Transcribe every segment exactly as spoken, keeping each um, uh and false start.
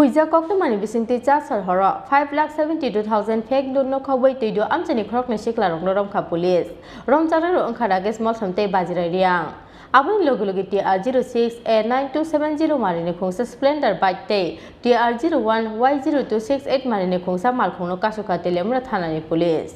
Huijak koktwmani bisingtwi chasal horo five lakh seventy two thousand fake note no khobwi twidu amchaini khoroknwi siklarokno romkha police. Romchakrarok wngkha Rakesh Molsom tei Bajirai Riang. Aboni loge loge T R zero six A nine two seven zero marini khungsa Splendor bike tei T R zero one Y zero two six eight marini khungsa malkhungno kasukha Teliamura thanani police.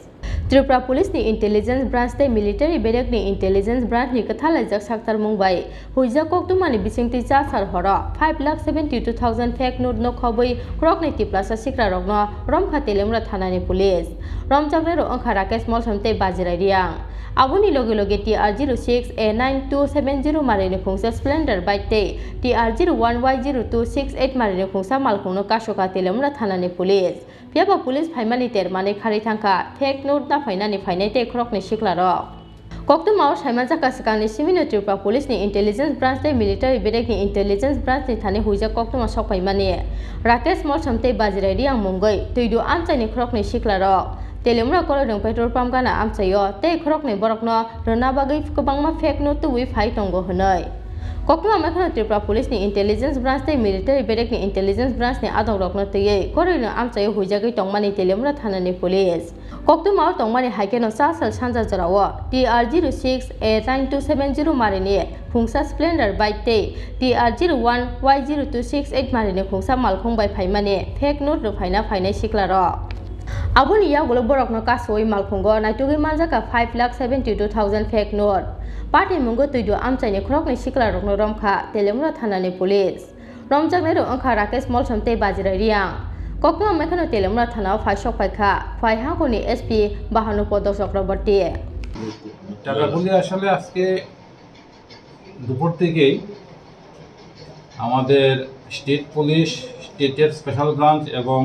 Tripura Police ni Intelligence Branch tei Military Barrack ni Intelligence Branch ni kwthalaijak saktarmung bai huijak koktwmani bisingtwi chasal horo five lakh seventy two thousand fake note no khobwi khoroknwi tiprasa sikrarokno romkha Teliamura thanani police. Romchakrarok wngkha Rakesh Molsom tei Bajirai Riang. Aboni loge loge T R zero six A nine two seven zero marini khungsa Splendor bike tei T R zero one Y zero two six eight marini khungsa malkhungno kasukha Teliamura thanani police. Phiya ba police phaimani termanwi kharwi thangkha fake note naphainani phainai tei khoroknwi siklarok. Koktwmao saimanjakha swkangni simino Tripura Police ni Intelligence Branch tei Military Barrack ni Intelligence Branch ni thani huijak koktwma sokphaimani. Rakesh Molsom tei Bajirai Riang mungwi twidu amchaini khoroknwi siklarok Teliamura Koroidong petrol pump gana amchaio tei khoroknwi borokno rwna bagwi kwbangma fake note tubui phai tongo hwnwi. Koktwma mai kheno Tripura Police ni Intelligence Branch tei Military Barrack ni Intelligence Branch ni adongrokno twiwi Koroidong amchaio huijagwi tongmani Teliamura thanani police. Koktwmao tongmani hai kheno chasal sanja jorao T R zero six A nine two seven zero marini khungsa Splendor bike tei T R zero one Y zero two six eight marini khungsa malkhung bai phaimani fake note rwphaina phainai siklarok. Aboni yagulo borokno kasui malkhungo naitugwi manjakha five lakh seventy two thousand fake note. Party mungo twidu amchaini khoroknwi siklarokno romkha Teliamura thanani police. Romjaknairok wngkha Rakesh Molsom tei Bajirai Riang. Koktwma mai kheno Teliamura thanao phai sokphaikha, phai hangkhorni S P Bahanu Podo Chakraborty. টাকাগুলি আসলে আজকে দুপুর থেকেই আমাদের state police, স্টেটের special branch এবং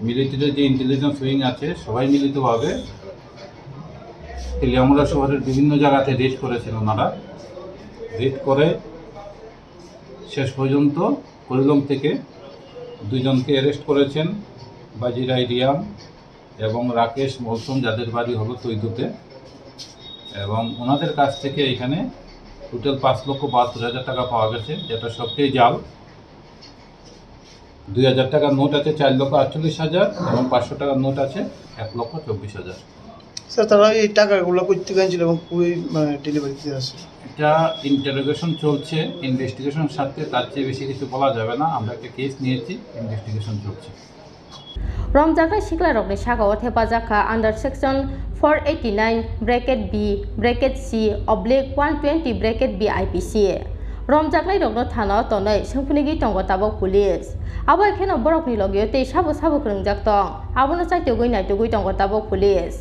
মিলিটারির যে ইন্টেলিজেন্স উইং আছে, সবাই মিলিতভাবে তেলিয়ামুড়া শহরের বিভিন্ন জায়গাতে রেড করেছেন ওনারা। রেড করে শেষ পর্যন্ত করিলং থেকে দুইজনকে অ্যারেস্ট করেছেন, বাজিরাই রিয়াং এবং রাকেশ মলসম, যাদের বাড়ি হলো তৈদুতে। এবং ওনাদের কাছ থেকে এখানে টোটাল পাঁচ লক্ষ বাহাত্তর হাজার টাকা পাওয়া গেছে, যেটা সবটাই জাল। দুই হাজার টাকার নোট আছে চার লক্ষ আটচল্লিশ হাজার এবং পাঁচশো টাকার নোট আছে এক লক্ষ চব্বিশ হাজার। স্যার, তারা এই টাকাগুলো কোথেকে আনছিল এবং কই, মানে, ডেলিভারি দিতে আসছিল? এটা ইন্টারোগেশন চলছে, ইনভেস্টিগেশন স্বার্থে তার চেয়ে বেশি কিছু বলা যাবে না। আমরা একটা কেস নিয়েছি, ইনভেস্টিগেশন চলছে। Romjaknai siklarokni sakao thepajak kha under section four eighty nine bracket B bracket C oblique one twenty bracket B I P C. Romjaknairokno thanao tonwi swngphunigwi tongo tabok police. Abo hai kheno borokni logio tei sabo sabo kwrwngjak tong, abono chaitugwi naitugwi tongo tabok police.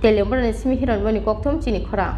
Teliamurani simi Hironmoni kokthum chini khorang.